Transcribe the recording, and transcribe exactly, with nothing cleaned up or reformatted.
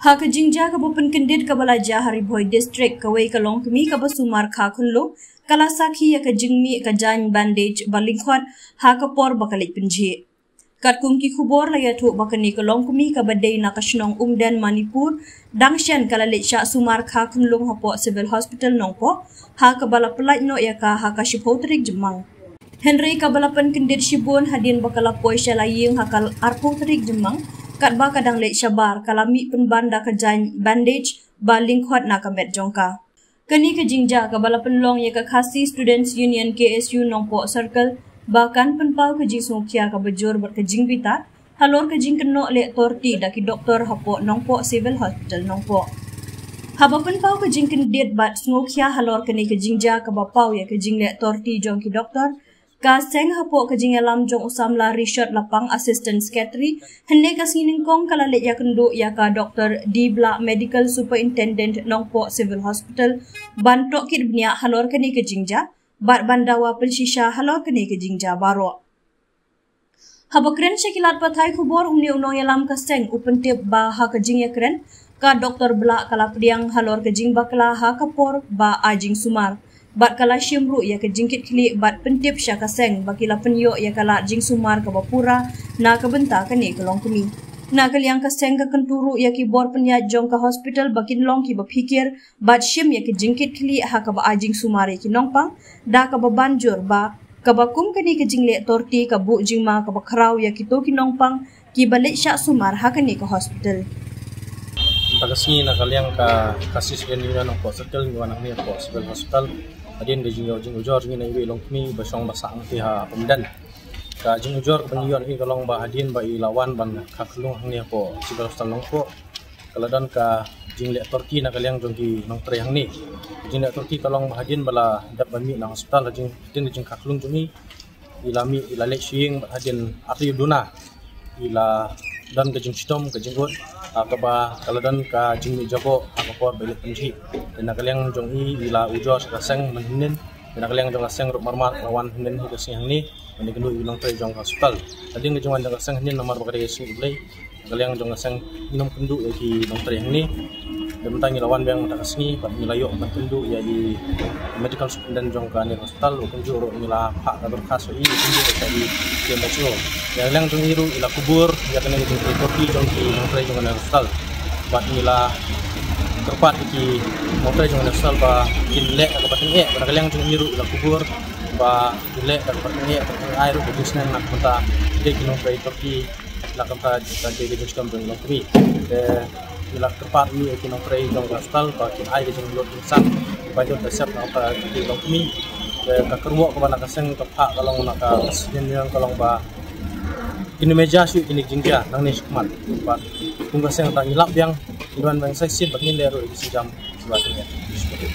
Ha ka jingjia kaba pynkyndit kaba la jia ha Ri Bhoi District, kawei ka longkmie kaba sumar kha khunlung ka la sakhi ïa ka jingmih ka jaiñ bandage ba lyngkhot ha ka por ba ka leit pynjhieh. Katkum ki khubor la ïathuh ba kane ka longkmie kaba dei na ka shnong Umden, Manipur, dang shen ka la leit shah sumar kha khunlung hapoh Civil Hospital Nongpoh, ha kaba la pyllait noh ïa ka ha ka shiphew tarik Jymmang. Hynrei kaba la pynkyndit shibun, hadien ba ka la poi sha la ïing ha ka arphew tarik Jymmang, katba ka dang leit shabar, ka la mih pynban da ka jaiñ bandage ba lyngkhot na ka met jong ka. Kane ka jingjia kaba la pynlong ïa ka Khasi Students Union, K S U, Nongpoh Circle ba kan pynpaw ka jingsngewkhia kaba jur bad ka jingbitar halor ka jingkynnoh leh torti da ki doktor hapoh Nongpoh Civil Hospital Nongpoh. Haba pynpaw ka jingkyndit bad sngewkhia halor kane ka jingjia kaba paw ïa ka jingleh torti jong ki doktor, ka seng hapoh ka jingïalam jong u samla Rishot Lapang, Assistant Secretary, hynne ka sngi nyngkong ka la leit ïakynduh ïa ka Doktor D Blah, Medical Superintendent, Nongpoh Civil Hospital, ban tohkit bniah halor kane ka jingjia bad ban dawa pynshisha halor kane ka jingjia baroh. Haba kren sha ki lad pathai khubor, une u nongïalam ka seng u pyntip ba ha ka jingïakren, ka Doktor Blah ka la pdiang halor ka jingbakla ha ka por ba ai jingsumar bad ka la shim ruh ïa ka jingkitkhlieh bad pyntip sha ka seng ba ki la pynïoh ïa ka lad jingsumar kaba pura na ka bynta kane ka longkmie. Na ka liang ka seng ka kyntu ruh ïa ki bor pynïaid jong ka hospital ba kin long kiba phikir bad shim ïa ka jingkitkhlieh ha kaba ai jingsumar ïa ki nongpang, da kaba ban jur ba kaba kum kane ka jingleh torti ka buh jingma kaba khraw ïa kito ki nongpang kiba leit shah sumar ha kane ka hospital. Mynta ka sngi na ka liang ka Khasi Students Union Nongpoh Circle ngi wan hangne hapoh Civil Hospital hadien ka jingïoh jingujor jong ngi na iwei i longkmie ba shong ba sah hangne ha Umden. Ka jingujor kaba ngi ïoh na i ka long ba hadien ba i la wan ban kha khunlung hangne hapoh Civil Hospital Nongpoh, ka la don ka jingleh torti na ka liang jong ki nongtrei hangne. Ka jingleh torti ka long ba hadien ba la dep ban mih na hospital, hadien, hadien ka jingkha khunlung jong i, i la mih, i la leit sha ïing bad hadien artylli duna i la don ka jingshitom, ka jingud, ha kaba ka la don ka jingmih jaboh ha ka por ba i leit pynjhieh. Te na ka liang jong i, i la ujor sha ka seng mynhynnin. Te na ka liang jong ka seng ruh marmar ka la wan hynnin hi ka sngi hangne ban ïakynduh ïa ki nongtrei jong ka hospital. Hadien ka jingwan jong ka seng hynnin namar ba ka dei ka sngi U Blei, na ka liang jong ka seng ngim kynduh ïa ki nongtrei hangne. Te mynta ngi la wan biang mynta ka sngi bad ngi la ïoh ban kynduh ïa i Medical Superintendent jong kane ka hospital, u kumjuh ruh ngi la phah ka dorkhas ïa i, u kumjuh ruh ïa i K M H O. Na ka liang jong i ruh i la kubur ïa kane ka jingtrei torti jong ki nongtrei jong kane ka hospital. Bad ngi la kyrpad ïa ki nongtrei jong kane ka hospital ba kin leh da kaba tyngeh, bad na ka liang jong i ruh i la kubur ba kin leh da kaba tyngeh, bad kin ai ruh ka jingsneng na ka bynta ki nongtrei torti, na ka bynta ka jingtrei ka jingshitom jong i longkmie. Te ngi la kyrpad ïa ki nongtrei jong ka hospital ba kin ai ka jinglut jingsan, ba kin lut da sep na ka bynta ki longkmie. Te ka kyrwoh kaba na ka seng ka phah ka long, na ka seng ka long ba kin ym ïa jia shuh kine ki jingjia nangne shakhmat. Bad kum ka seng ta ngi lap biang, ngi wan biang sa shisien bad ngin leh ruh ïa ki sienjam shuwa.